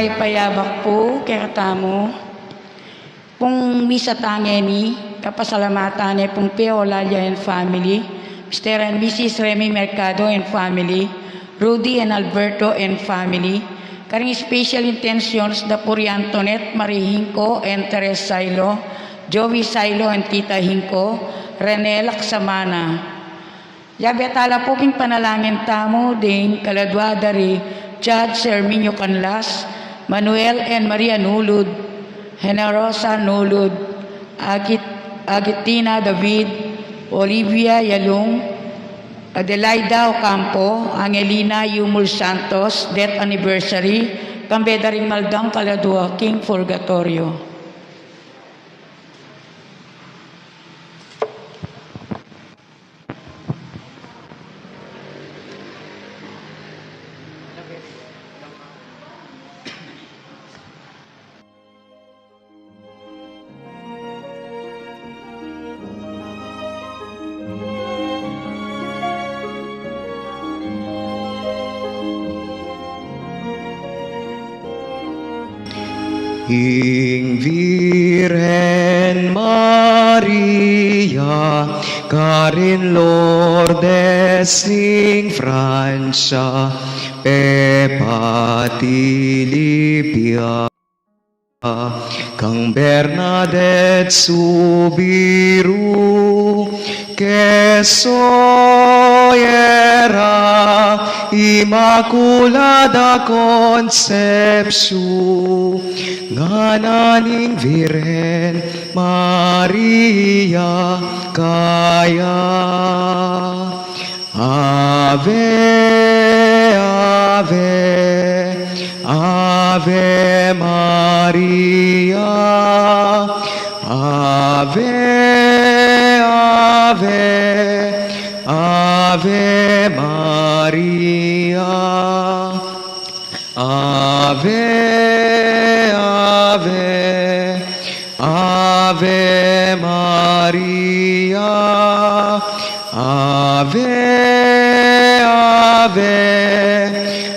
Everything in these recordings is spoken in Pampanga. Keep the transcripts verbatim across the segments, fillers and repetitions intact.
Mayap a abak pu kekatamu. Pung misa tang ngeni, kapasalamatan ne pung Pio Lalia and family, Mister and Missus Remy Mercado and family, Rudy and Alberto and family, karing special intentions da pu ri Antoinette Marie Hinco and Teres Sailo, Joey Sailo and Tita Hinco, Rene Laksamana. Yabe tala pu king panalangin tamu ding kaladua da ri Judge Herminio Canlas, Manuel and Maria Nulud, Generosa Nulud, Agit-, Agitina David, Olivia Yalung, Adelaida Ocampo, Angelina Yumul Santos, death anniversary, kambe da ring maldang kaladua king purgatorio. Ing Virgen Maria, karin Lourdes ning Francia, pepatilip ya kang Bernadette Subiru, Kesoyera, Immaculada Concepcion, ngana ning Virgen Maria kaya. Ave, ave, Ave Maria. Ave, ave, Ave Maria. Ave, ave, Ave Maria. Ave, ave,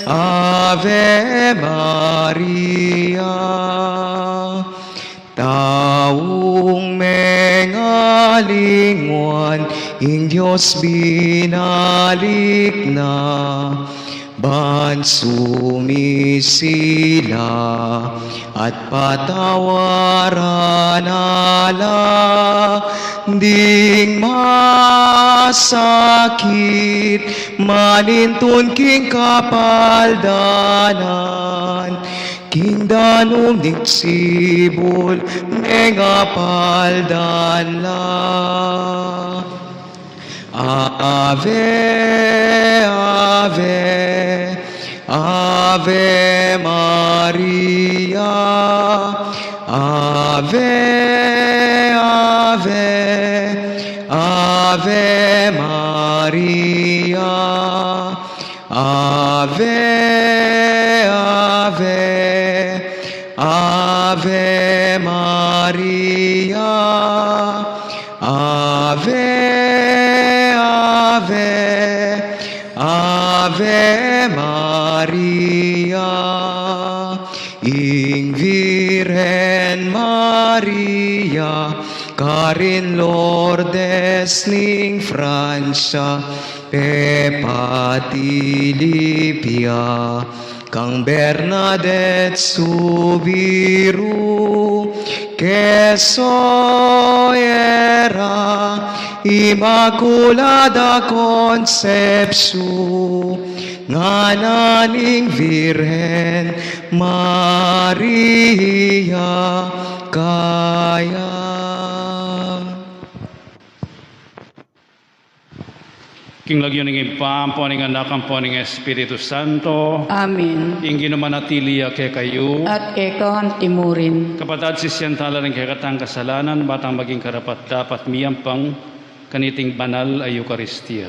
Ave Maria. Taung mengalingwan, ing Dios binalik na, ban sumisila at patawaran na la ding masakit, manintun king kapaldanan, king danum ning sibul, mengapaldan la. Ave, ave, Ave Maria. Ave, ave, Ave Maria. Ave, ave, Ave Maria. Ave, ave, Ave Maria. Ing Virgen Maria, karin Lourdes ning Francia, pepatilip ya kang Bernadette Subiru, Kesoyera, Immaculada Concepcion, ngana ning Virgen Maria kaya. King lagyu ning Ibpa, ampo ning Anak, ampo ning Espiritu Santo. Amen. Ing Ginu manatili ya kekayu. At keka antimurin. Kapatad, sisian tala ring kekatang kasalanan, ba tang maging karapat-dapat miyampang kaniting banal a Eukaristia.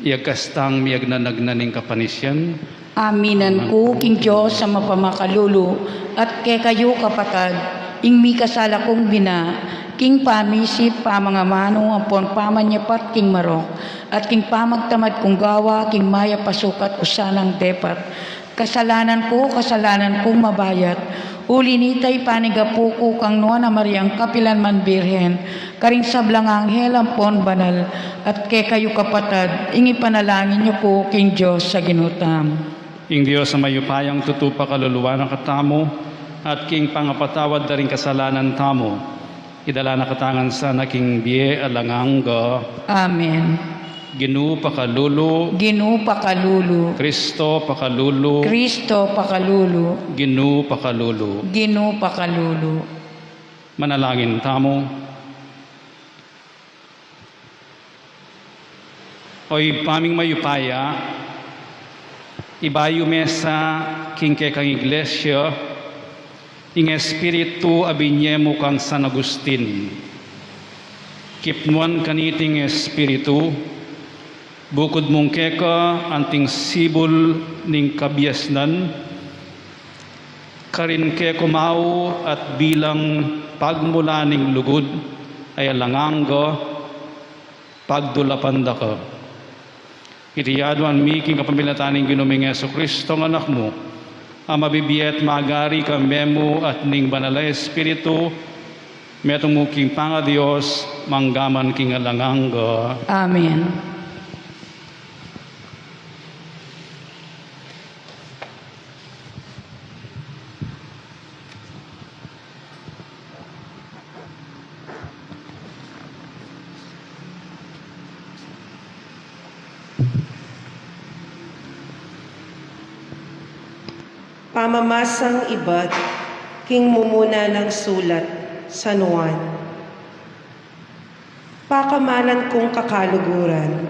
Iyagkas tang miyagnanagnan ning kapanisian. Aminan ku king Dios a mapamakalulu, at kekayu kapatad, ing mikasala kung bina, king pamisip, pamangamanu, ampon pamanyapat king marok, at king pamagtamad kung gawa king mayap a sukat o sanang depat, Kasalanan ku, kasalanan kung mabayat. Uli nita, ipanigapu ku kang Nuan a Mariang kapilan man Birhen, karing sablang anghel ampon banal, at kekayu kapatad, ing ipanalangin yu ku king Dios a Ginu tamu. Ing Dios a mayupayang tutu pakalulu na katamu, at king pangapatawad da ring kasalanan tamu, idala na katamu ngan sana king bie alang angga. Amen. Ginu pakalulu. Ginu pakalulu. Kristo pakalulu. Kristo pakalulu. Ginu pakalulu. Ginu pakalulu. Manalangin tamu. O Ibpa ming mayupaya, ibayu me sa king kekang Iglesia ing Espiritu a binye mu kang San Agustin. Kipnuan kaniting Espiritu, bukud mung keka anting sibul ning kabiasnan, karin ke ku mau at bilang pagmula ning lugud a alang angga, pagdulapan da ka. Iti aduan mi king kapamilatan ning Ginu ming Jesucristo, a Anak mu, a mabibie at magari kambe mu at ning Banal a Espiritu, metung mu king pangaDios, mangga man king alang angga. Amen. Pamamasang ibat king mumuna nang sulat San Juan. Pakamalan kung kakaluguran,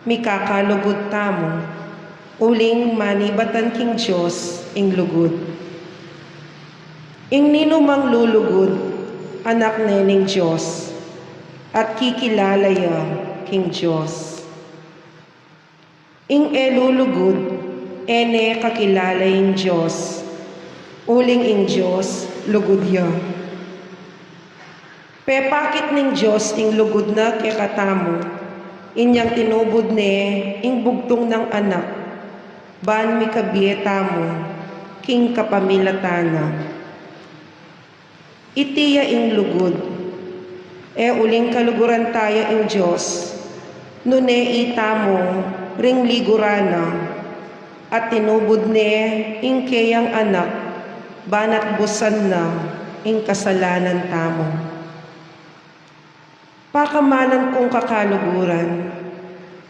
mikakalugud tamu, uling manibatan king Dios ing lugud. Ing ninumang lulugud, anak ne ning Dios, at kikilala ya king Dios. Ing e lulugud, e ne kakilala ing Dios, uling ing Dios lugud ya. Pepakit ning Dios ing lugud na kekatamu, inyang tinubud ne ing bugtung nang Anak, ban mikabie tamu king kapamilatan na. Iti ya ing lugud, e uling kaluguran taya ing Dios, nune itamu ring liguran na, at tinubud ne ing keyang Anak, ban atbusan na ing kasalanan tamu. Pakamalan kung kakaluguran,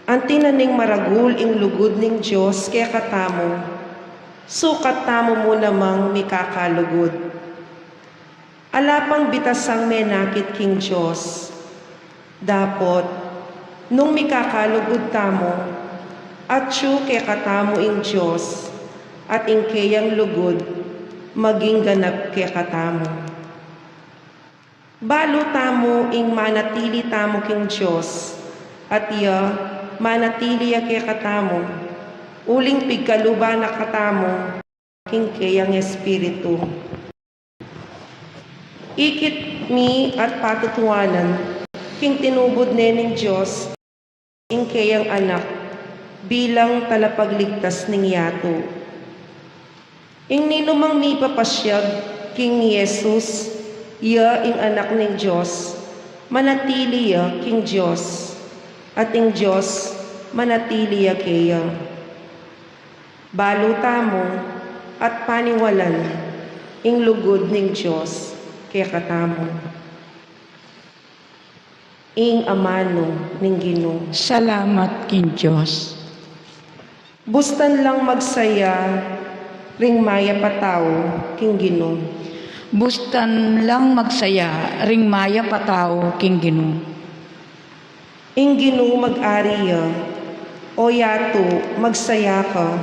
anti na ning maragul ing lugud ning Dios kekatamu, sukat tamu mu namang mikakalugud. Ala pang bitasang menakit king Dios. Dapot, nung mikakalugud tamu, atyu kekatamu ing Dios, at ing keyang lugud maging ganap kekatamu. Balu tamu ing manatili tamu king Dios, at ya manatili ya kekatamu, uling pigkaluban na katamu king keyang Espiritu. Ikit mi at patutuanan king tinubud ne ning Dios ing keyang Anak bilang talapagligtas ning yatu. Ing ninumang mipapasyag king Jesus ya ing Anak ning Dios, manatili ya king Dios, at ing Dios manatili ya keya. Balu tamu at paniwalan ing lugud ning Dios kekatamu. Ing amanu ning Ginu. Salamat king Dios. Bustan lang magsaya ring mayap a tau king Ginu. Bustan lang magsaya ring mayap a tau king Ginu. Ing Ginu mag-ari ya, o yatu, magsaya ka.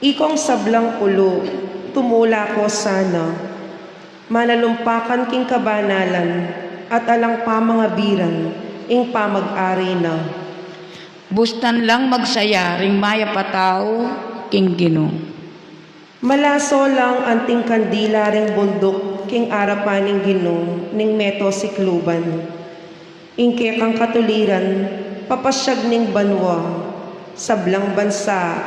Ikong sablang pulu, tumula ko sana. Manalumpakan king kabanalan, at alang pamangabiran ing pamag-ari na. Bustan lang magsaya ring mayap a tau king Ginu. Malaso lang anting kandila ring bunduk king arapan ning Ginu ning meto sikluban. Ing kekang katuliran, papasyag ning banua, sablang bansa,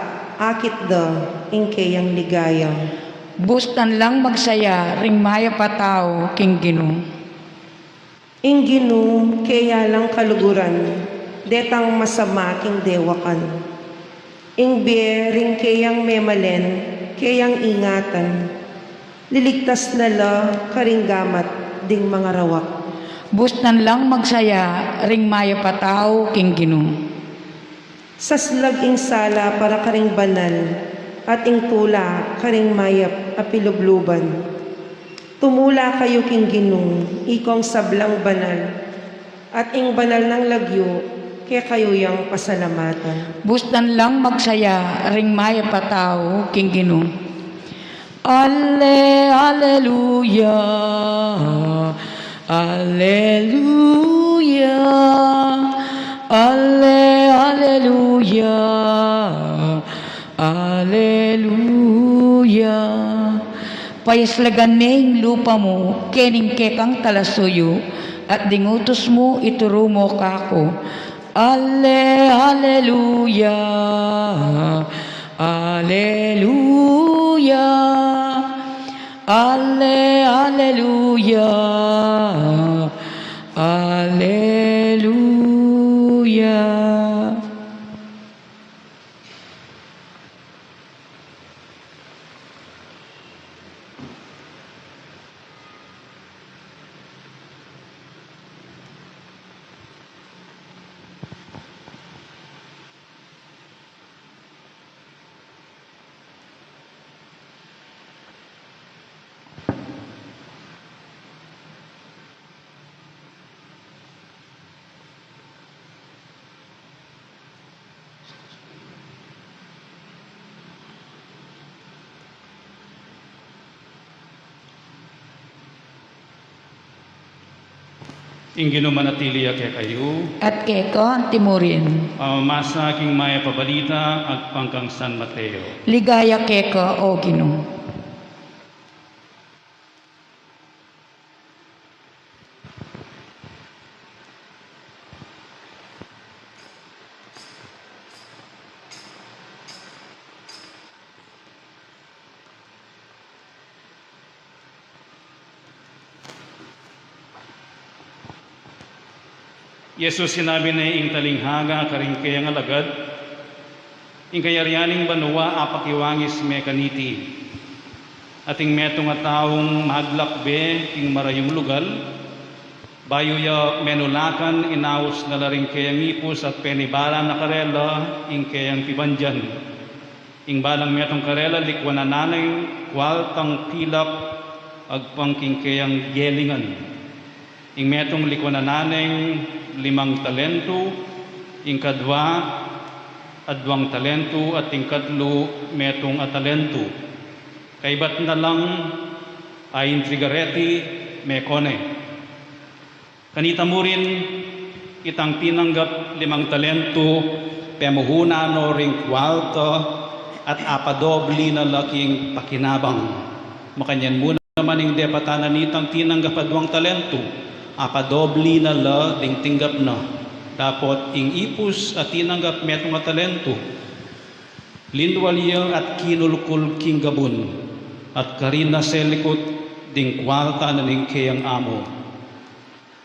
akit da ing keyang ligaya. Bustan lang magsaya ring mayap a tau king Ginu. Ing Ginu, keya lang kaluguran, detang masama king dewakan. Ing bie ring keyang memalen, keyang ingatan. Liligtas na la karing gamat ding mangarawak. Bustan lang magsaya ring mayap a tau king Ginu. Saslag ing sala para karing banal, at ing tula karing mayap a pilubluban. Tumula kayu king Ginu, ikong sablang banal, at ing banal nang lagyu, kekayu yang pasalamatan. Bustan lang magsaya ring mayap a tau king Ginu. Ale, aleluya, aleluya, ale, aleluya, aleluya. Payaslagan me ing lupa mu kening kekang talasuyu, at ding utus mu ituru mu kaku. Ale, aleluya, aleluya, ale, aleluya, aleluya. Ing Ginu manatili ya kekayu. At keka antimurin. Pamamasa king mayap a balita agpang kang San Mateo. Ligaya keka, O Ginu. Jesus, sinabi ne ing talinghaga karing keyang alagad, ing kayarian ning banua apakiwangis me kaniti. At ing metung a taung maglakbe king marayung lugal, bayu ya menulakan, inaus na la ring keyang ipus at penibala na karela ing keyang pibandian. Ing balang metung karela likuanan na neng kuartang pilak agpang king keyang gelingan. Ing metung likuanan na neng limang talentu, ing kadua aduang talentu, at ing katlu metung a talentu. Kaybat na lang a intriga reti mekone. Kanita mu rin, itang tinanggap limang talentu, pemuhunan no ring kuarta at apadobli na la king pakinabang. Makanyan mu naman ing depatan na nitang tinanggap aduang talentu, apadobli na la ding tinggap na. Dapot ing ipus a tinanggap metung a talentu, linwal ya at kinulkul king gabun, at karin na selikut ding kuarta na ning keyang amu.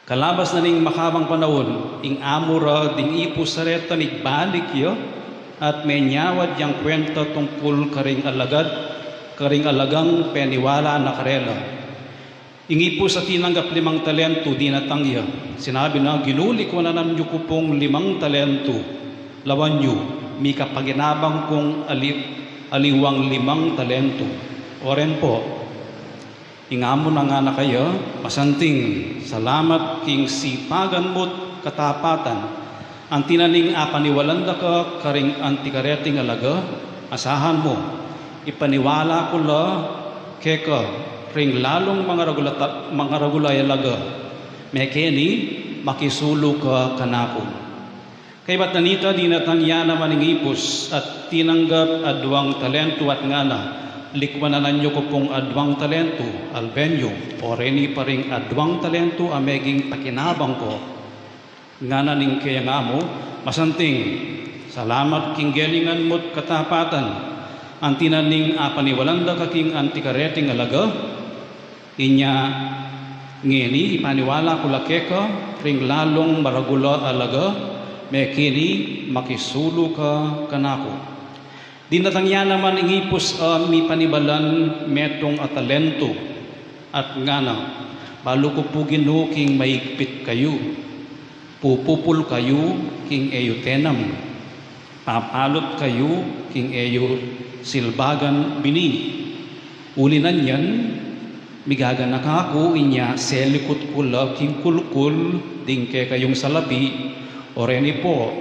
Kalabas na ning makabang panaun, ing amu ra ding ipus a reta migbalik ya, at menyawad yang kuenta tungkul karing alagad, karing alagang peniwala na karela. Ing ipus a tinanggap limang talentu, dinatang ya. Sinabi na, "Ginu, likuanan yu ku pung limang talentu. Lawan yu, mikapakinabang kung ali-, aliwang limang talentu." Oren po. Ing amu na ngana kaya, "Masanting salamat king sipagan mu't katapatan. Anti na ning apaniwalan da ka karing anti kareting alaga, asahan mu, ipaniwala ku la keka ring lalung mangaragula ta-, mangaragula ya alaga. Mekeni, makisulu ka kanaku." Kaybat na nita, dinatang ya naman ing ipus a tinanggap aduang talentu at ngana, "Likuanan yu ku pung aduang talentu, alben yu, oreni pa ring aduang talentu a meging pakinabang ku." Ngana ning keyang amu, "Masanting Salamat king gelingan mu't katapatan, anti na ning apaniwalan da ka king anti kareting alaga. Inya ngeni ipaniwala ku la keka ring lalung maragul a alaga, mekeni makisulu ka kanaku. Dinatang ya naman ing ipus a mipanibalan metung a talentu, at ngana, balu ku pu Ginu king maigpit kayu, pupupul kayu king e yu tenam, papalut kayu king e yu silbagan bini. Uli na niyan, migaganaka ku inya selikut ku la king kulkul ding kekayung salapi, o reni po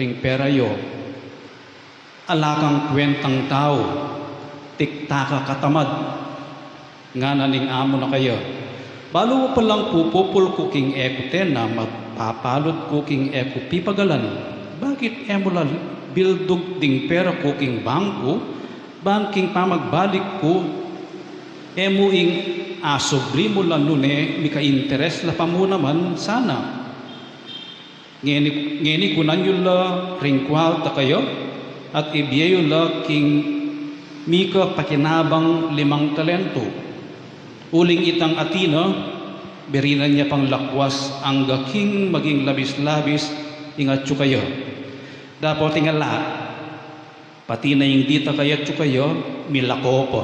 ring pera yu. Ala kang kwentang tau, tikta ka katamad, ngana ning amu na kaya. Balu mu palang pupupul ku king e ku tenam, papalut ku king e ku pipagalan. Bakit e mu la bildug ding pera ku king bangku, ban king pamagbalik ku, e mu ing asubli mu la nune mika-interes la pa mu naman sana? Ngeni, ngeni kunan yu la ring kwalta kaya, at ibie yu la king mika pakinabang limang talentu. Uling itang atin na, birinan ya pang lakwas angga king maging labis-labis ing atyu kaya. Dapot ing ala, pati na ing dita kaya atyu kaya, milako pa.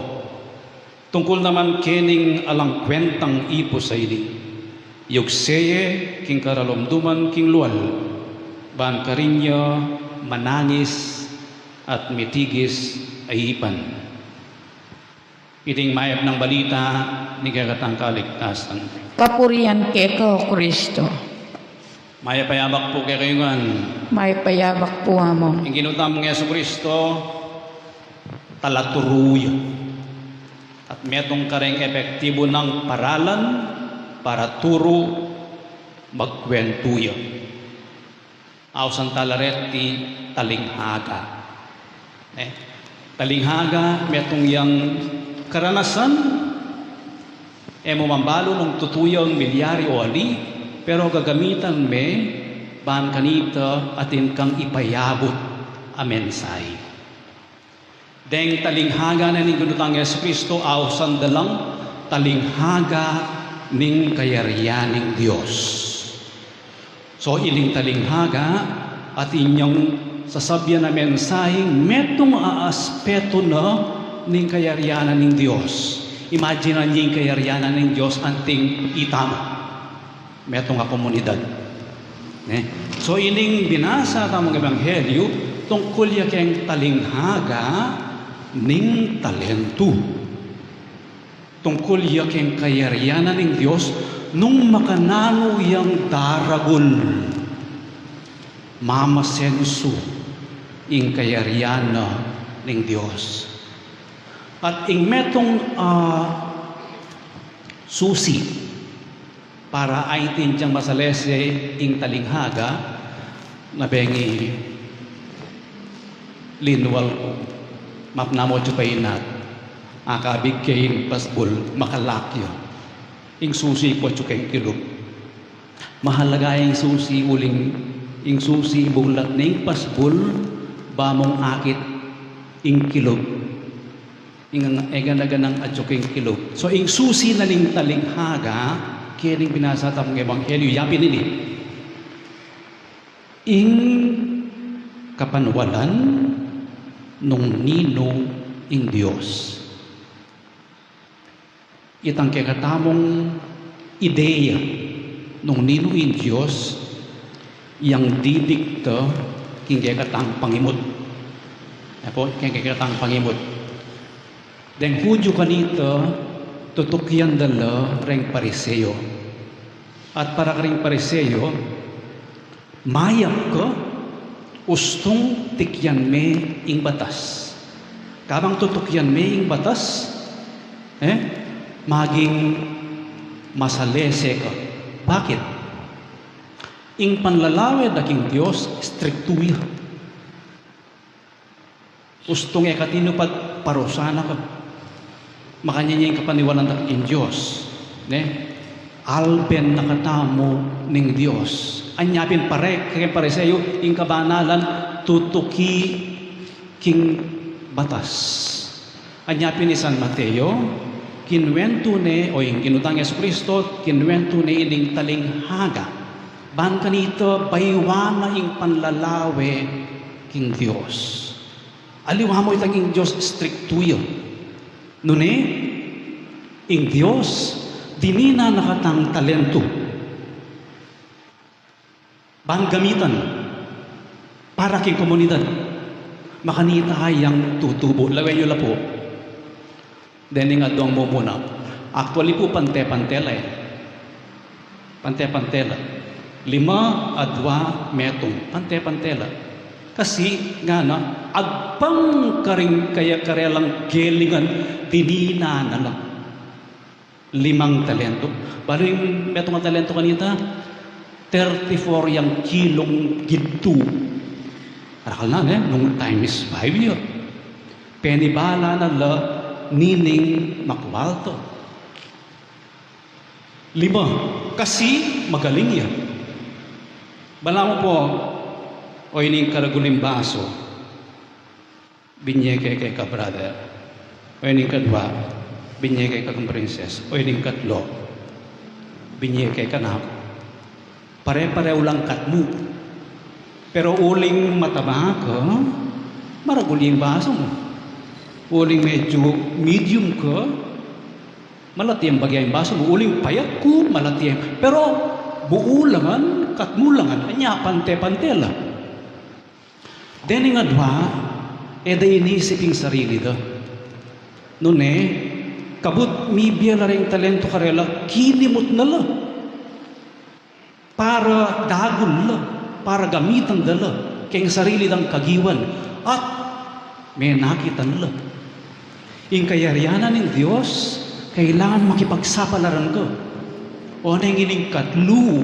Tungkul naman kening alang kwentang ipus a ini, yugse ye king karalumduman king lual, ban karin ya manangis at mitigis a ipan. Iting mayap nang balita ning kekatang kaligtasan. Kapurian keka, O Kristo. Mayap a yabak pu kekayu ngan. Mayap a yabak pu, Among. Ing Ginu tamung Jesucristo, talaturu ya. At metung kareng epektibu nang paralan para turu, magkwentu ya. Ausan tala reti talinghaga. Eh, talinghaga, metung yang karanasan, e mu man balu nung tutu yang milyari o ali, pero gagamitan me ban kanita atin kang ipayabut a mensahe. Deng talinghaga na ning Ginu tang Jesucristo, ausan da lang talinghaga ning kayarian ning Dios. So, iling talinghaga, atin yang sasabyan a mensaheng metung a aspetu na ning kayarian na ning Dios. Imagine ing kayarian na ning Dios anting itamu. Metung a komunidad. Ne? So, ining binasa tamung ebanghelyu, tungkul ya keng talinghaga ning talentu. Tungkul ya keng kayarian na ning Dios, nung makananu yang daragul, mamasensu ing kayarian na ning Dios. At ing metung, ah, susi, para atin yang masalese ing talinghaga, na bengi linwal ku, mapna mu atyu pa inat, akabig ke ing pasbul, makalak ya. Ing susi ku atyu keng kilub. Mahalaga ing susi uling, ing susi buklat ning pasbul, ba mung akit ing kilub. Ing egana-ganang atyu keng kilub. So, ing susi na ning talinghaga, keng binasa tamung ebanghelyu, yapin ini. Ing kapanwalan nung ninu ing Dios. Itang kekatamung ideya nung ninu ing Dios, yang didikta king kekatang pangimut. Apo, king kekatang pangimut. Deng Hudyu kanita, tutukian da la reng Pariseo. At para karing Pariseo, mayap ka, ustung tukian me ing batas. Kabang tutukian me ing batas, eh, maging masalese ka. Bakit? Ing panlalawe da king Dios, striktu ya. Ustung e ka tinupad, parusahan na ka. Makanyan ya ing kapaniwalan da king Dios, ne? Alben na katamu ning Dios. Anya pin pare, keng Pariseo, ing kabanalan, tutuki king batas. Anya pin i San Mateo, kinuwentu ne, o ing Ginu tang Jesucristo, kinuwentu ne ining talinghaga. Ban kanita baywan na ing panlalawe king Dios. Aliwa mu itang ing Dios striktu ya. Nune, ing Dios, dininan na katang talentu. Ban gamitan para king komunidad. Makanita yang tutubu. Lawen yu la pu. Dening adwang mumuna. Actually pu, pante-pante la e. Pante-pante la. Lima, adwa, metung. Pante-pante la. Kasi ngana, agpang karing kaya karelang gelingan, dininan na la. Limang talento. Balu ing metung a talento kanita, thirty-four yang kilung gintu. Karakal na ne, nung times five ya. Penibala na la nining makualto. Lima, kasi magaling ya. Balamu pu, o ining karagul ing basu, binye ke keka brother. O ining kadwa, binye ke kekang princess. O ining katlu, binye ke kanaku. Pare-parehu lang katmu. Pero uling mataba ka, maragul ya ing basu mu. Uling medyu medium ka, malati yang bagya ing basu mu. Uling payat ku, malati yang. Pero buu la ngan, katmu la ngan, anya pante-pante la. Dening adwa, e da inisip ing sarili da. Nune, kabud mibie la reng talento karela, kinimut na la. Para dagul la, para gamitan da la keng sarili dang kagiwan, at menakitan la. Ing kayarian ning Dios, kailangan makipagsapalaran ka. O neng ining katlu,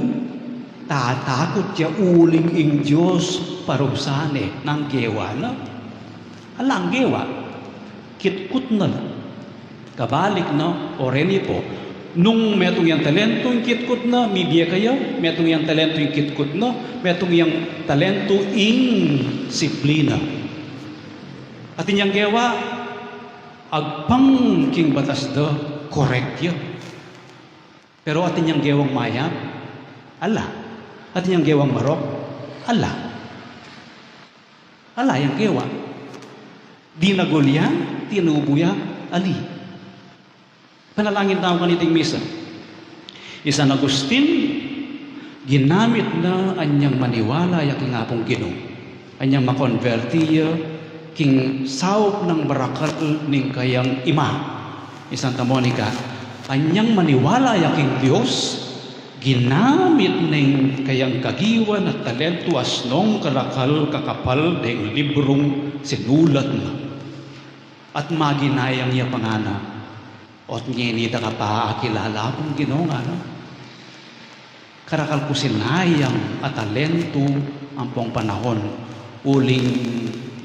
tatakut ya uling ing Dios parusan ne, nang gewa na. Alang gewa, kitkut na la. Kabalik na, o reni pu. Nung metung yang talento ing kitkut na, mibie kaya, metung yang talento ing kitkut na, metung yang talento ing siplina. Atin yang gewa, agpang king batas da, korek ya. Pero atin yang gewang mayap, ala. Atin yang gewang marok, ala. Ala yang gewa. Dinagul ya, tinubu ya, ali. Panalangin tamu kaniting misa. I San Agustin, ginamit na anyang maniwala ya king Apung Ginu. Anyang makonberti ya king saup nang barakal ning kayang ima. I Santa Monica, anyang maniwala ya king Dios, ginamit ning kayang kagiwan at talento asnong karakal kakapal deng librung sinulat na. At maginayang ya pa ngana, ot ngeni da ka pa akilala kung Ginu ngana. Karakal ku sinayang a talento ampong panahon, uling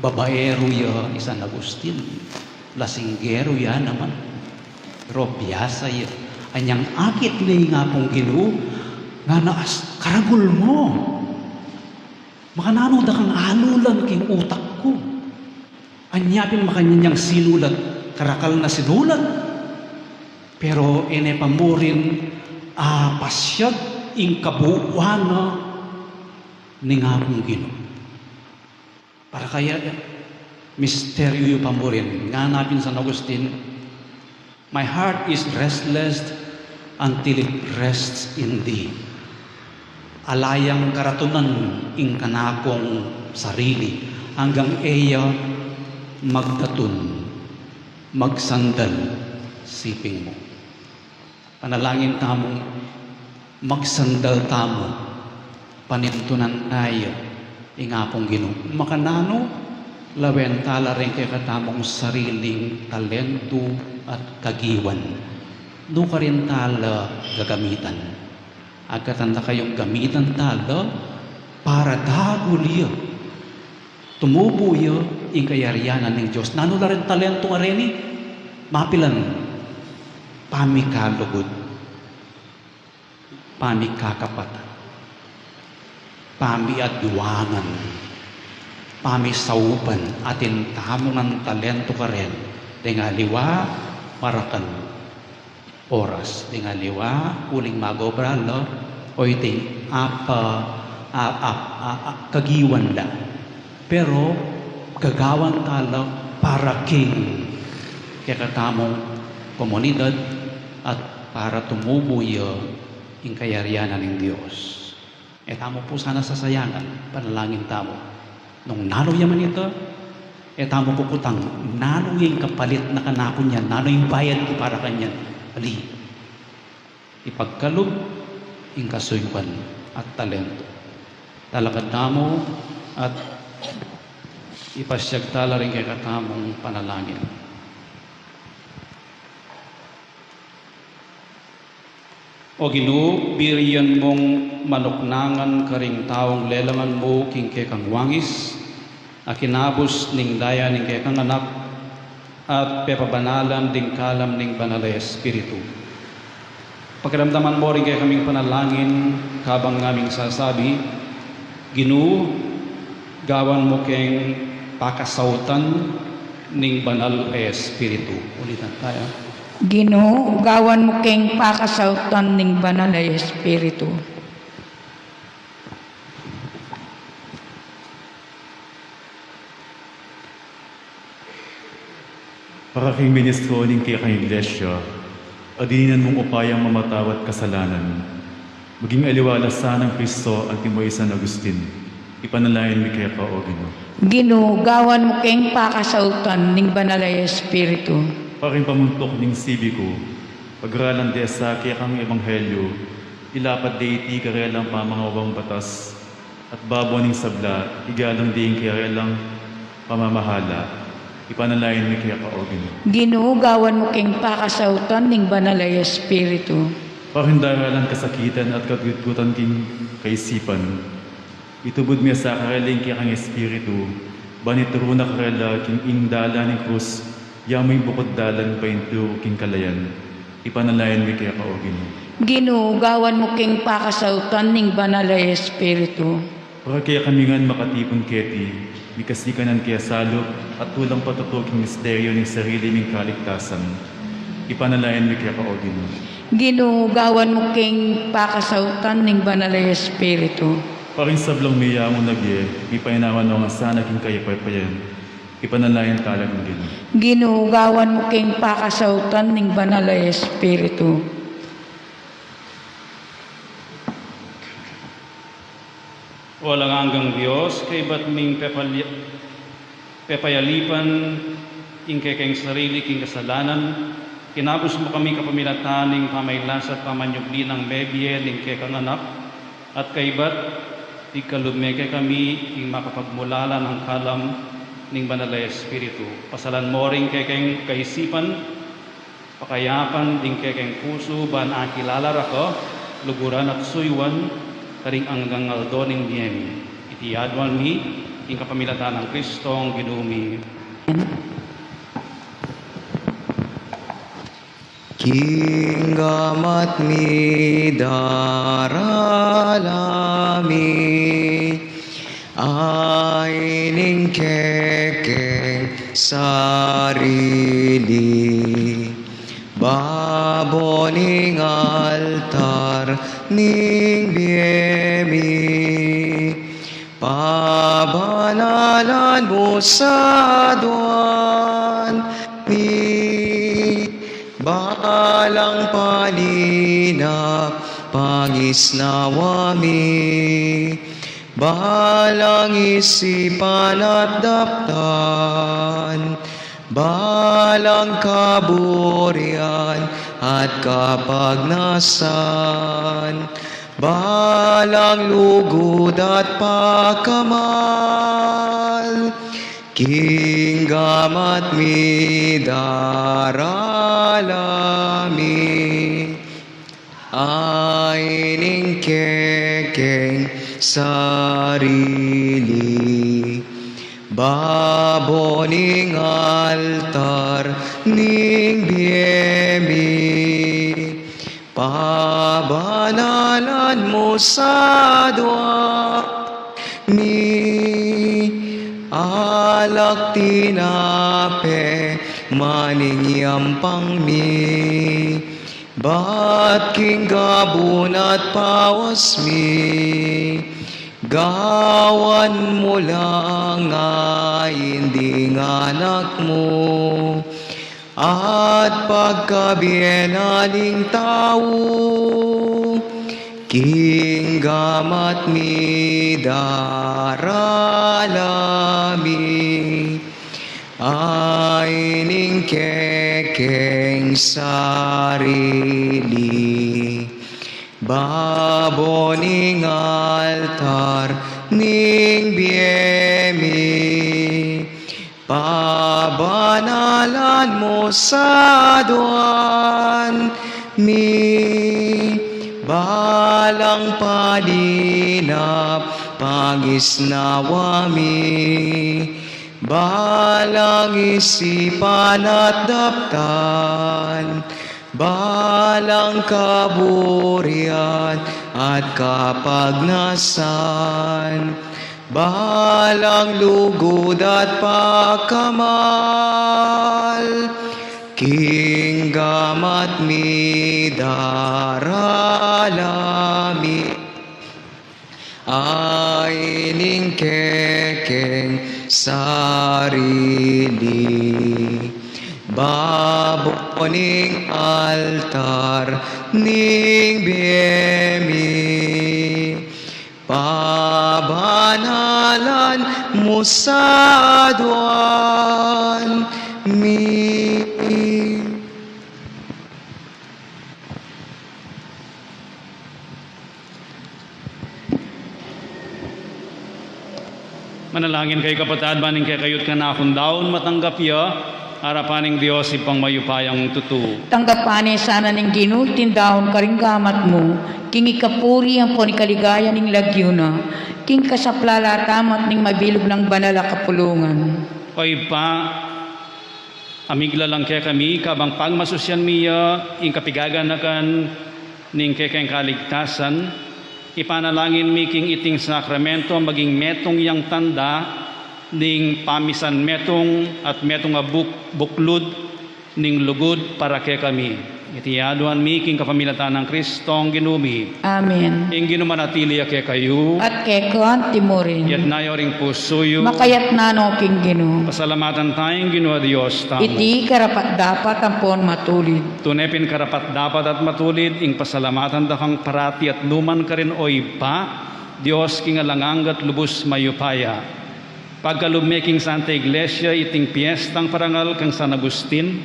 babaeru ya i San Agustin, lasinggeru ya naman. Pero biasa ya, anyang akit ne ing Apung Ginu, ngana, as karagul mu. Makananu da kang alulan king utak ku? Anya pin makanyan yang sinulat, karakal na sinulat. Pero e ne pa murin apasyag ing kabuuan na ning Apung Ginu. Para kaya misteryu yu pa murin, ngana pin San Agustin, "My heart is restless until it rests in thee." Ala yang karatunan ing kanakung sarili anggang e ya magtatun, magsandal siping mu. Panalangin tamung magsandal tamu, panintunan na ya ing Apung Ginu. Makananu? Lawen ta la ring kekatamung sariling talentu at kagiwan. Nukarin ta la gagamitan? Agkatan da kayung gamitan ta la para dagul ya. Tumubu ya ing kayarian ning Dios. Nanu la ring talentu a reni? Mapilan? Pamikalugud, pamikakapatan, pamiadwangan, pamisaupan, atin tamu ngan talento karen, deng aliwa, marakan oras, deng aliwa, uling magobra la, o iti, apa, a, a, a, a, kagiwan da. Pero, gagawan ta la para king kekatamung komunidad at para tumubu ya ing kayarian ning Dios. E tamu pu sana sasayangan, panalangin tamu. Nung nanu ya man ita, e tamu kukutang, nanu ya ing kapalit na kanaku niyan, nanu ing bayad ku para kanyan. Ali, ipagkalub ing kasuyuan at talento. Talakad tamu at ipasiag ta la ring kekatamung panalangin. O Ginu, birian mung manuknangan karing taung lelangan mu king kekang wangis, a kinabus ning daya ning kekang Anak, at pepabanalan ding kalam ning Banal a Espiritu. Pakiramdaman mu ring kekaming panalangin, kabang ngaming sasabi, Ginu, gawan mu keng pakasautan ning Banal a Espiritu. Ulitan taya. Ginu, gawan mu keng pakasautan ning Banal a Espiritu. Para king ministro ning kekang Iglesia, a dinan mung upayang mamatawad kasalanan, maging aliwa la sanang Kristo anti mo i San Agustin, ipanalangin mi keka, o Ginu. Ginu, gawan mu keng pakasautan ning Banal a Espiritu. Para king pamuntuk ning sibiku, pagaralan de sa kekang ebanghelyu, ilapat de iti karelang pamangawang batas, at babo ning sabla, igalang de ing karelang pamamahala, ipanalangin mi keka, o Ginu. Ginu, gawan mu keng pakasautan ning Banal a Espiritu. Para king daralan kasakitan at kagutgutan king kaisipan, itubud mi sa karela ing kekang Espiritu, ban ituru na karela king ing dalan ning krus, ya mu ing bukud dalan paintu king kalayan, ipanalangin mi keka, o Ginu. Ginu, gawan mu keng pakasautan ning Banal a Espiritu. Para kekami ngan makatipun keti, mikasikanan ke salup, at tulang patutu king misteryu ning sarili ming kaligtasan, ipanalangin mi keka, o Ginu. Ginu, gawan mu keng pakasautan ning Banal a Espiritu. Para king sablang meyamu na bie, mipainawa no ngan sana king kapayapayan, ipanalangin tala king Ginu. Ginu, gawan mu keng pakasautan ning Banal a Espiritu. Walang anggang Dios, kaybat ming pepali-, pepayalipan ing kekeng sarili king kasalanan, kinabus mu kami kapamilatan ning pamailasa at pamanyubli nang mebie ning kekang Anak, at kaybat, igkalub me kekami ing makapagmulala nang kalam ning Banal a Espiritu. Pasalan mo ring kekeng kaisipan, pakayapan ding kekeng pusu, ban akilala ra ka, luguran at suyuan, karing anggang aldo ning bie mi. Iti aduan mi, king kapamilatan nang Kristong Ginu mi. King gamat mi darala mi, a ining kekeng sarili, babo ning altar ning bie mi, pabanalan mu sa aduan mi, balang panina pangisnawa mi, balang isipan at daptan, balang kaburian at kapagnasan, balang lugud at pakamal, king gamat mi darala mi, a ining kekeng sarili, babo ning altar ning bie mi, pabanalan mu sa aduan mi, tinape, maning yampang mi, bat king gabun at pawas mi, gawan mu lang ing anak mu, at pagkabie na ning tau, king gamat mi darala mi, ay ning kekeng sarili, babo ning altar ning bie mi, pabanalan mu sa aduan mi, balang paninap pangisnawa mi, balang isipan at daptan, balang kaburian at kapagnasan, balang lugud at pakamal, king gamat mi darala mi, ay ning kekeng sarili, babo ning altar ning bie mi, pabanalan mu sa aduan mi. Manalangin kayu, kapatad, ban ing kekayu at kanakung daun matanggap ya arapan ning Dios Ibpang mayupayang tutu. Tanggapan na sana ning Ginu iting daun karing gamat mu, king ikapuri ampon ikaligaya ning lagyu na, king kasaplalan tamu at ning mabilug nang banal a kapulungan. O Ibpa, amigla lang kekami, kabang pagmasusyan mi ya ing kapigaganakan ning kekeng kaligtasan, ipanalangin mi king iting sakramento maging metung yang tanda ning pamisan metung at metung a buk-, buklud ning lugud para kekami. Iti aduan mi king kapamilatan nang Kristong Ginu mi. Amen. Ing Ginu manatili ya kekayu. At keka anti mu rin. Iyatas yu ring pusu yu. Makayatas no king Ginu. Pasalamatan taya ing Ginu a Dios tamu. Iti karapat-dapat ampon matulid. Tune pin karapat-dapat at matulid ing pasalamatan da kang parati at nukarin man, o Ibpa, Dios king alang angga at lubus mayupaya. Pagkalub me king Santa Iglesia iting piestang parangal kang San Agustin,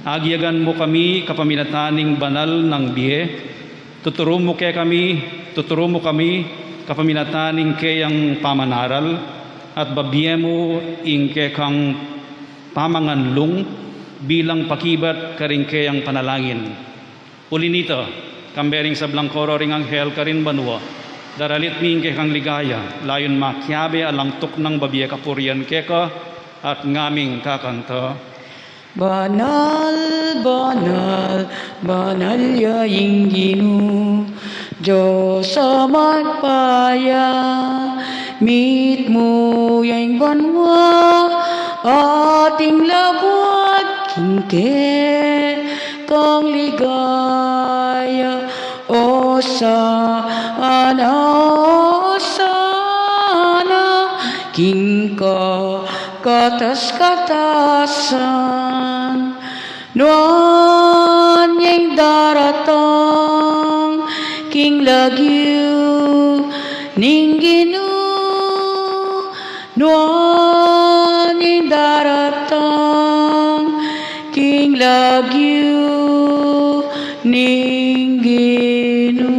agyagan mu kami kapamilatan ning banal nang bie, tuturu mu kekami, tuturu mu kami kapamilatan ning keyang pamanaral, at babie mu ing kekang pamanganlung bilang pakibat karing keyang panalangin. Uli nita, kambe ring sablang koro ring anghel karin banua, daralit mi ing kekang ligaya, layun makiabe alang tuknang babie kapurian keka, at ngaming kakanta. Banal, banal, banal ya ing Ginu, Dios a mapaya, mitmu ya ing banua at ing labuad king kekang ligaya. Osana, osana king kakatas-katasan. Nuan ya ing daratang king lagyu ning Ginu, nuan ya ing daratang king lagyu ning Ginu.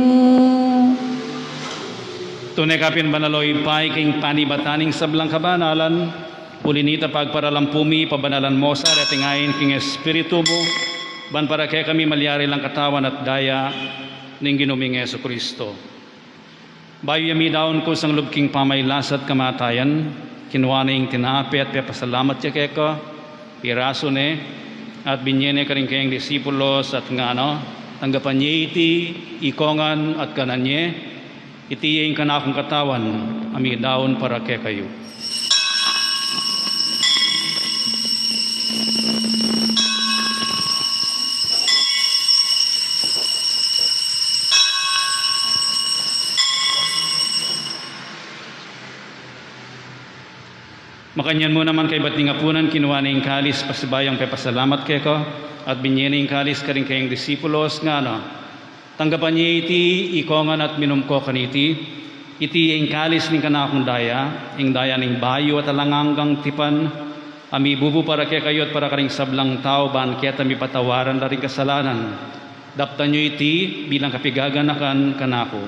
Tune ka pin banal, o Ibpa, ika ing panibatan ning sablang kabanalan, uli nita pagparalan pu mi, pabanalan mu sa reting ain king Espiritu mu, ban para kekami malyari lang katawan at daya ning Ginu ming Jesucristo. Bayu ya midaun kusang lub king pamagkasakit at kamatayan, kinua ne ing tinape at pepasalamat ya keka, pirasu ne, at binye ne karing keyang disipulos at ngana, tanggapan ye iti, ikongan at kanan ye, iti ya ing kanakung katawan, a midaun para kekayu. Makanyan mu naman kaybat ning apunan, kinua ne ing kalis, pasibayu yang pepasalamat keka, at binye ne ing kalis karing kayang disipulos, ngana: Tanggapan ye iti, ikongan at minum ko kaniti, iti ing kalis ning kanakung daya, ing daya ning bayu at alang anggang tipan, a mibubu para kekayu at para karing sablang tau ban keta mipatawaran la ring kasalanan. Daptan yu iti bilang kapigaganakan kanaku.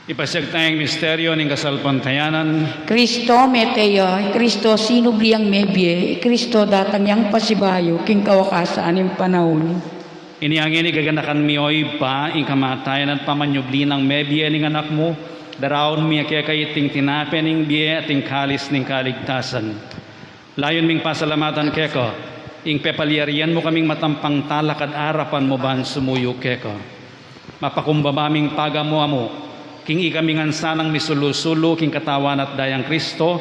Ipasiag taya ing misteryo ning kasalpantayanan. Kristo mete ya, Kristo sinubli yang mebie, Kristo datang yang pasibayu king kawakasan ning panaun. Inya ngeni gaganakan mi, o Ibpa, ing kamatayan at pamanyubli nang mebie ning Anak mu, daraun mi keka iting tinape ning bie at ing kalis ning kaligtasan. Layun ming pasalamatan keka ing pepalyarian mu kaming matampang talakad arapan mu ban sumuyu keka. Mapakumbaba ming pagamu-amu king ikami ngan sanang misulu-sulu king katawan at dayang Kristo,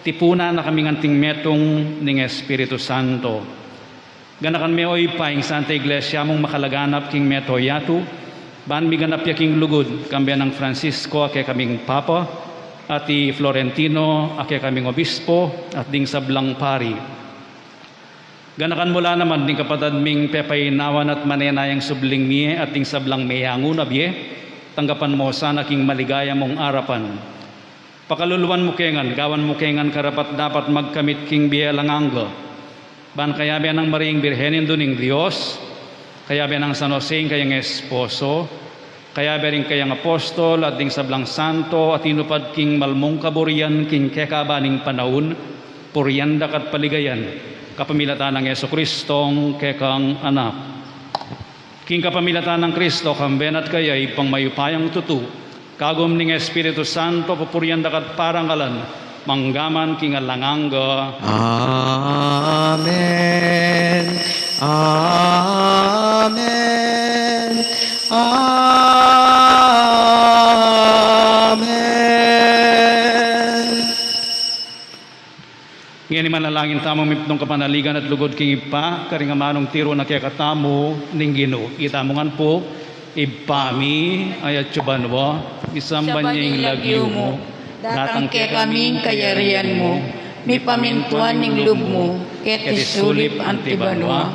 tipunan na kami ngan anting metung ning Espiritu Santo. Ganakan me, o Ibpa, ing Santa Iglesia mung makalaganap king meto yatu, ban miganap ya king lugud, kambe nang Francisco a kekaming Papa, at i Florentino a kekaming Obispo, at ding sablang pari. Ganakan mu la naman ding kapatad ming pepainawan at manenayang subling mie at ding sablang meyangu na bie, tanggapan mu sana king maligaya mung arapan. Pakaluluan mu ke ngan, gawan mu ke ngan karapat-dapat magkamit king bie alang angga. Ban kayabe nang Mariang Birhen, Indu ning Dios, kayabe nang San Jose ing kayang esposo, kayabe ring kayang apostol at ding sablang santo a tinupad king malmung kaburian king kekaban ning panaun, purian da ka at paligayan, kapamilatan nang Jesucristong kekang Anak. King kapamilatan nang Kristo, kambe na at kaya, Ibpang mayupayang tutu, kagum ning Espiritu Santo, pupurian da ka at parangalan, manggaman king alang angga. Amen. Amen. Amen. Ngeni manalangin tamu mipnung kapanaligan at lugud king Ibpa, karing amanung tiru na kekatamu ning Ginu. Itamu ngan pu: Ibpa mi, a atsu banua, misamban ya ing lagyu mu, datang kekami ing kayarian mu, mipamintuan ing lub mu, keti sulip anti banua.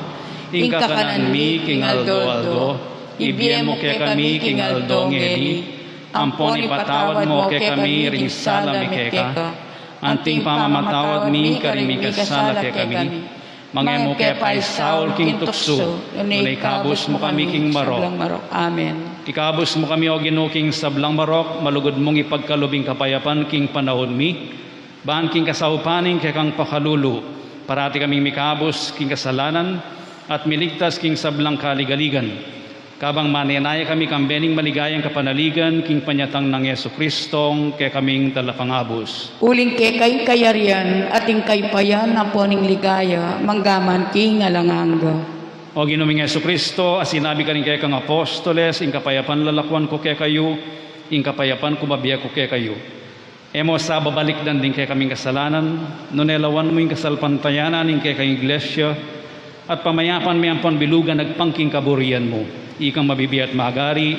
Ing kakanan mi king aldo-aldo, ibie mu kekami king aldo ngeni, ampon ipatawad mu kekami ring sala mi keka, anting pamamatawad mi karing mikasala kekami. Manga e mu ke paisaul king tuksu, nune ikabus mu kami king marok. Amen. Ikabus mu kami, o Ginu, king sablang marok, malugud mung ipagkalub ing kapayapan king panaun mi, ban king kasaupan ning kekang pakalulu, parati kaming mikabus king kasalanan, at miligtas king sablang kaligaligan. Kabang manenaya kami kambe ning maligayang kapanaligan king panyatang nang Jesucristong kekaming Talapangabus. Uling keka ing kayarian, at ing kayupayan, ampon ing ligaya, manggaman king alang angga. O Ginu ming Jesucristo, a sinabi karing kekang apostoles, ing kapayapan lalakuan ku kekayu, ing kapayapan ku mabie ku kekayu. E mu sa babalikdan ding kekaming kasalanan, nune lawan mu ing kasalpantayanan ning kekang Iglesia, at pamayapan me ampon bilugan agpang king kaburian mu. Ikang mabibie at magari,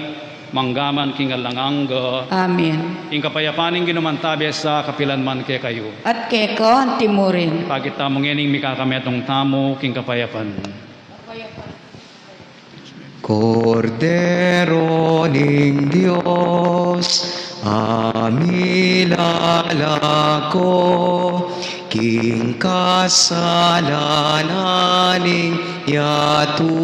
manggaman king alang angga. Amen. Ing kapayapan ning Ginu mantabe sa kapilan man kekayu. At keka anti murin. Pakit tamu ngening mikakametung tamu king kapayapan. Kordero ning Dios, a milalako king kasalanan ning yatu,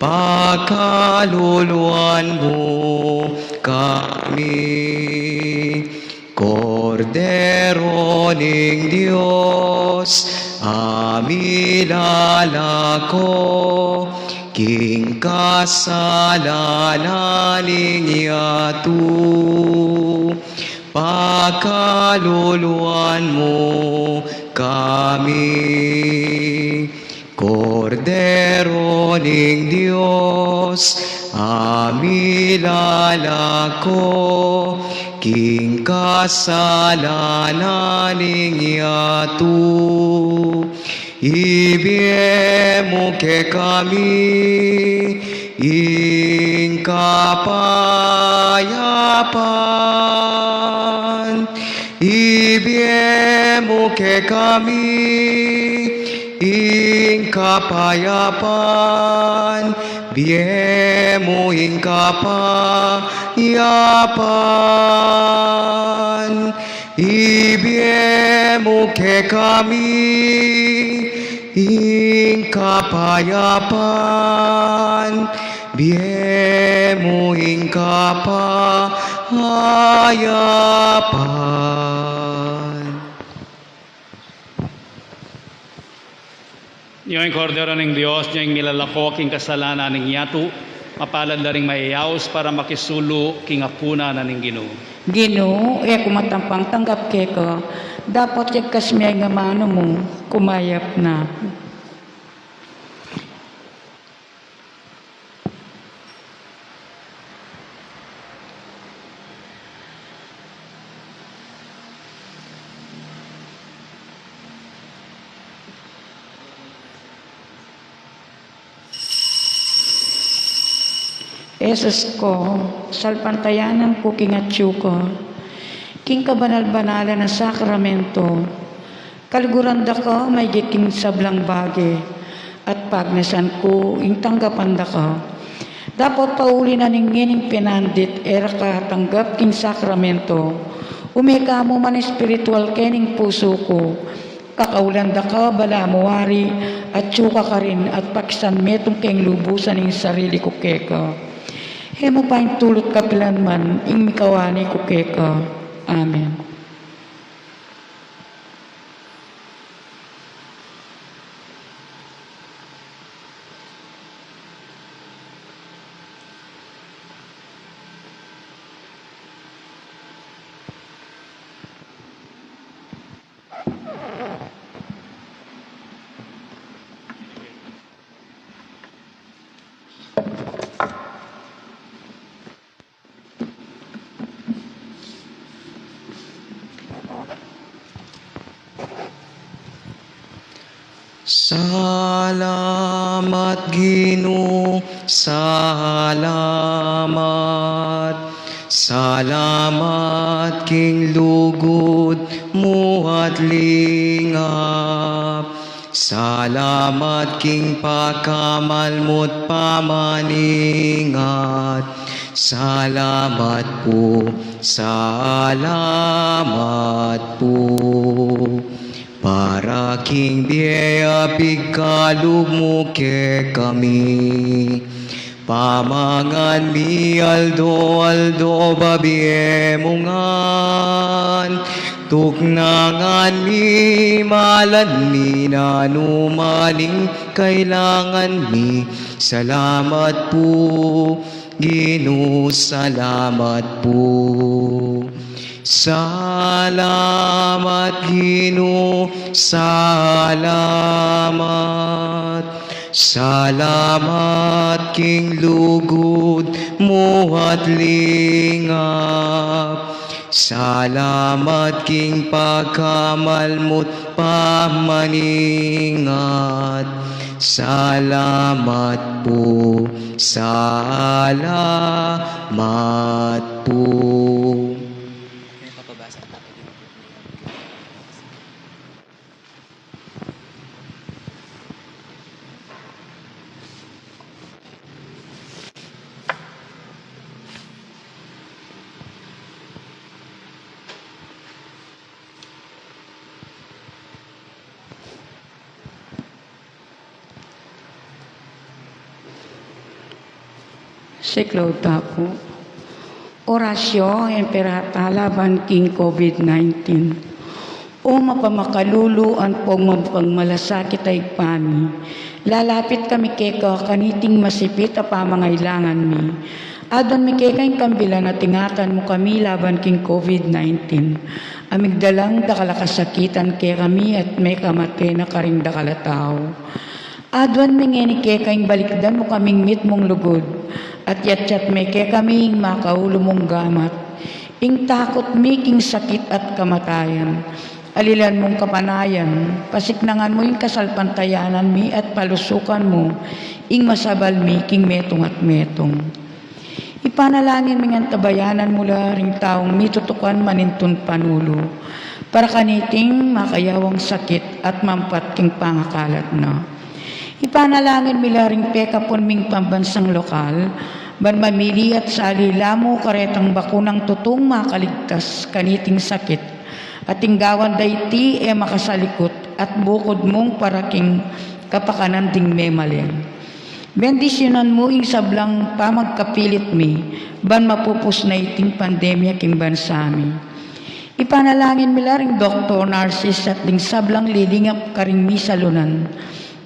pakaluluan mu kami. Kordero ning Dios, a milalako king kasalanan ning yatu, pakaluluan mu kami. Kordero ning Dios, a milalako king kasalanan ning yatu, Ibie mu kekami ing kapayapan. Ibie mu kekami ing kapayapan. Bie mu ing kapayapan. Ibie mu kekami ing kapayapan. Bie mu ing kapayapan. Nya ing Kordero ning Dios, nya ing milalako king kasalanan ning yatu. Mapalad la ring mayayaus para makisulu king apunan na ning Ginu. Ginu, e ku matampang tanggap keka, dapot yagkas me ing amanu mu, kumayap na. Jesus ko, salpantayanan ku king atsu ka, king kabanal-banalan a sakramento. Kaluguran da ka maigit king sablang bage, at pagnasan ku ing tanggapan da ka. Dapot pauli na ning ngening penandit e ra ka tanggap king sakramento, ume ka mu man espiritual kening pusu ku. Kakaulan da ka balamu wari, atsu ka karin at pakisan metung keng lubusan ing sarili ku keka. E mu paintulut kapilan man ing mikawani ku keka. Amen. Salamat, Ginu, salamat. Salamat king lugud mu at lingap. Salamat king pakamal mu't pamaningat. Salamat pu, salamat pu. Para king bie a pigkalub mu kekami. Pamangan mi aldo-aldo, babie mu ngan. Tuknangan mi, malan mi nanu man ing kailangan mi. Salamat pu, Ginu, salamat pu. Salamat, Ginu, salamat. Salamat king lugud mu at lingap. Salamat king pakamal mu't pamaningat. Salamat pu, salamat pu. Siklaud ta pu. Orasyon, Imperata laban king COVID nineteen. O mapamakalulu ampong mapagmalasakit a Ibpa mi, lalapit kami keka kaniting masipit a pamangailangan mi. Aduan mi keka ing kambilan at ingatan mu kami laban king COVID nineteen. A migdalang dakal a kasakitan kekami at mekamate na karing dakal a tau. Aduan mi ngeni keka ing balikdan mu kaming mitmung lugud, at yatyat me kekami ing makaulu mung gamat, ing takut mi king sakit at kamatayan, Alilan mung kapanayan, pasiknangan mu ing kasalpantayanan mi at palusukan mu ing masabal mi king metung at metung. Ipanalangin mi ngan tabayanan mu la ring taung mitutukan manintun panulu para kaniting makayawang sakit at mampat king pangakalat na. Ipanalangin mi la ring pekapun ming pambansang lokal, ban mamili at sali la mu karetang bakunang tutung makaligtas kaniting sakit, at ing gawan da iti e makasalikut at bukud mung para king kapakanan ding memaling. Bendisyunan mu ing sablang pamagkapilit mi, ban mapupus na iting pandemya king bansa mi. Ipanalangin mi la ring doktor, nurses, at ding sablang lilingap karing misalunan,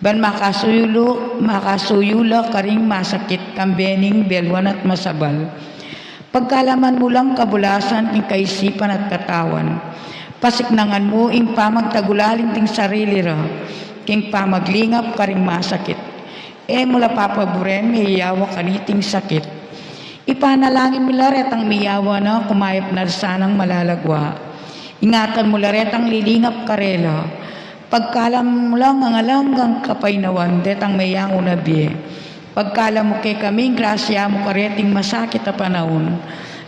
ban makasuyu, makasuyu la karing masakit, kambe ning beluan at masabal. Pagkalaman mu lang kabulasan king kaisipan at katawan. Pasiknangan mu ing pamagtagulaling ding sarili ra king pamaglingap karing masakit. E mu la papaburen ing yawa kaniting sakit. Ipanalangin mi la retang miyawa na, kumayap na sanang malalagwa. Ingatan mu la retang lilingap karela. Pagkalam mu lang ing alang anggang kapaynawan detang meyangu na bie. Pagkalam mu kekami ing grasya mu kareting masakit a panaun,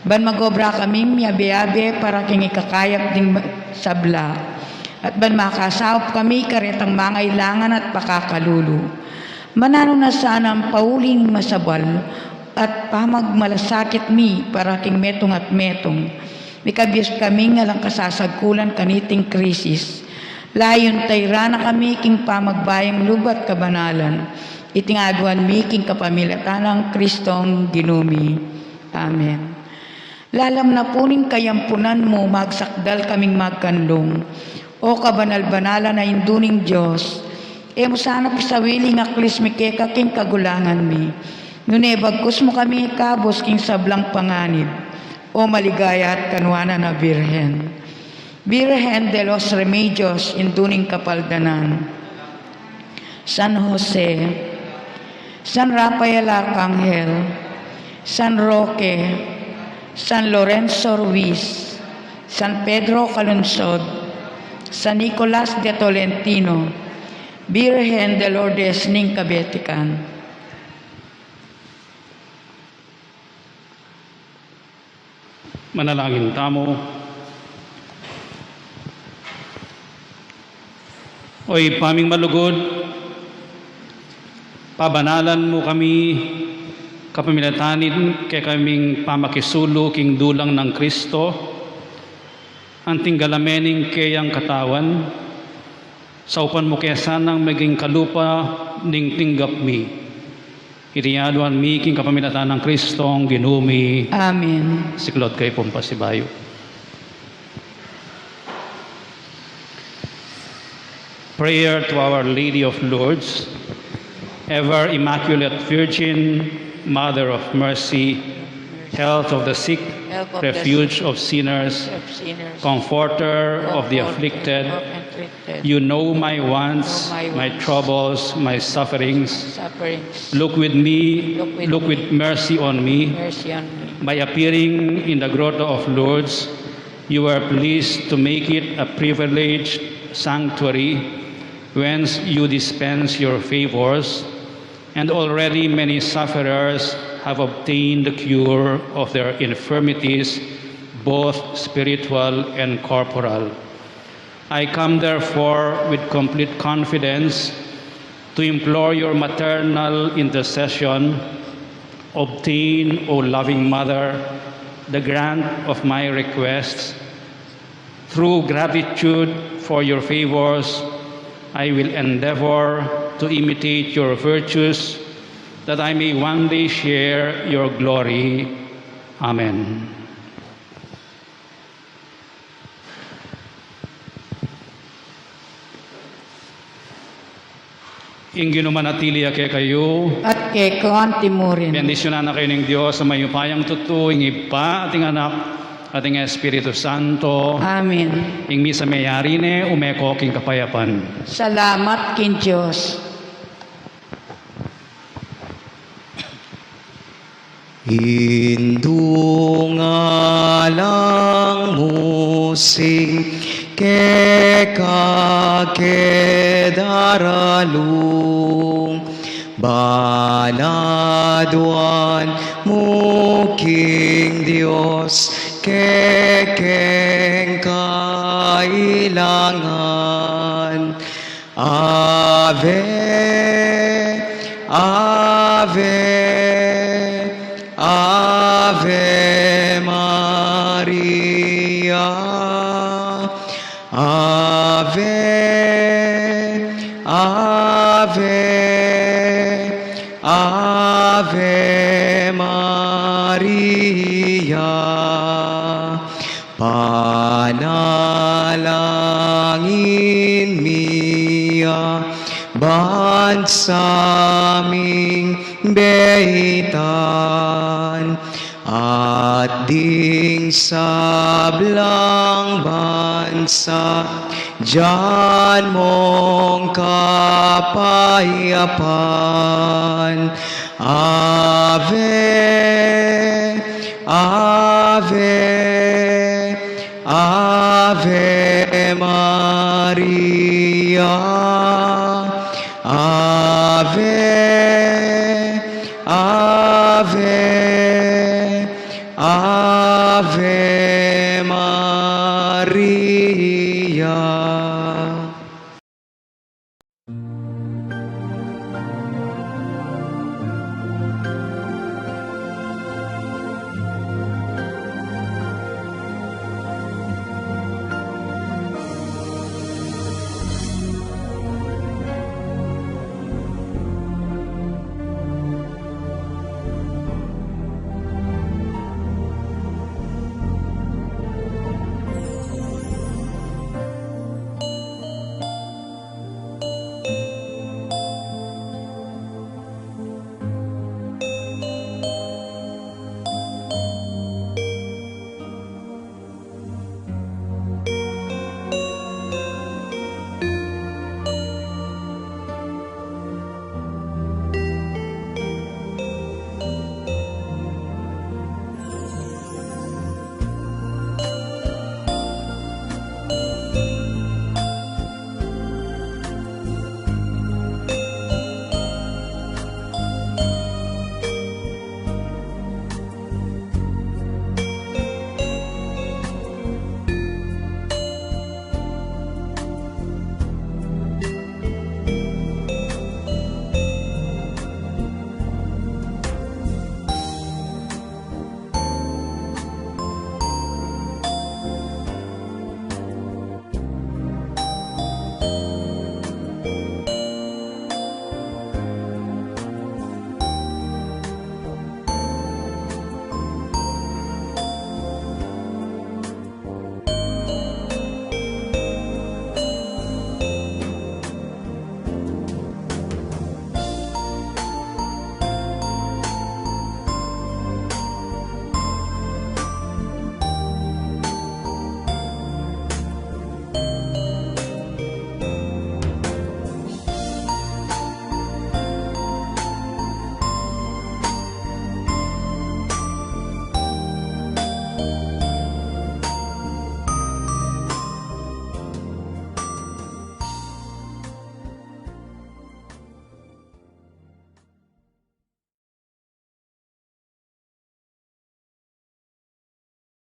ban magobra kaming miyabe-yabe para king ikakayap ding ma-, sabla, at ban makasaup kami karetang mangailangan at pakakalulu. Mananu na sana ing pauli ning masabal at pamagmalasakit mi para king metung at metung. Mikabus kaming alang kasasagkulan kaniting krisis. Layun tayran na kami king pamagbayung lub at kabanalan. Iti ngan aduan mi king kapamilatan nang Kristong Ginu mi. Amen. Lalam na pu ning kayampunan mu, magsakdal kaming magkanlung. O kabanal-banalan a Indu ning Dios, e mu sana pisawili ing aklis mi keka king kagulangan mi, nune bagkus mu kami ikabus king sablang panganib, o maligaya at kanuanan a Birhen. Virgen de los Remedios, Indu ning Kapaldanan. San Jose, San Rafael Arcangel, San Roque, San Lorenzo Ruiz, San Pedro Calungsod, San Nicolas de Tolentino, Virgen de Lourdes ning Kabetikan. Manalangin tamu. O Ibpa ming malugud, pabanalan mu kami kapamilatan ning kekaming pamakisulu king dulang nang Kristo, anting galame ning keyang katawan, saupan mu ke sanang maging kalupa ning tinggap mi. Iti aduan mi king kapamilatan nang Kristong Ginu mi. Amen. Siklaud kayu pung pasibayu. Prayer to Our Lady of Lourdes, ever Immaculate Virgin, Mother of Mercy, Health of the sick, Help of the refuge sick, of sinners, of sinners, comforter of the comforter afflicted. Of afflicted. You know my wants, know my my wants, troubles, my sufferings. Sufferings. Look with me, look with, look me, with mercy on me. Mercy on me. By appearing in the Grotto of Lourdes, you were pleased to make it a privileged sanctuary whence you dispense your favors. And already many sufferers have obtained the cure of their infirmities, both spiritual and corporal. I come, therefore, with complete confidence to implore your maternal intercession. Obtain, O loving Mother, the grant of my requests. Through gratitude for your favors, I will endeavor to imitate your virtues, that I may one day share your glory. Amen. Ing Ginu manatili ya kekayu. At keka naman murin. Bendisyunan na kayu ning Dios a mayupayang tutu, ing Ibpa, at ing Anak, at ing Espiritu Santo. Amen. Ing misa meyari ne, ume ko king kapayapan. Salamat king Dios. Indu ngalang musing keka ke daralung, baladuan mu king Dios kekeng kailangan. Ave, ave, ave Maria. Ave, ave, ave Maria. Panalangin mi ya bansa ming beitan, at ding sablang bansa, dian mong kapayapan. Ave, ave, ave Maria. Ave, ave, ave Maria.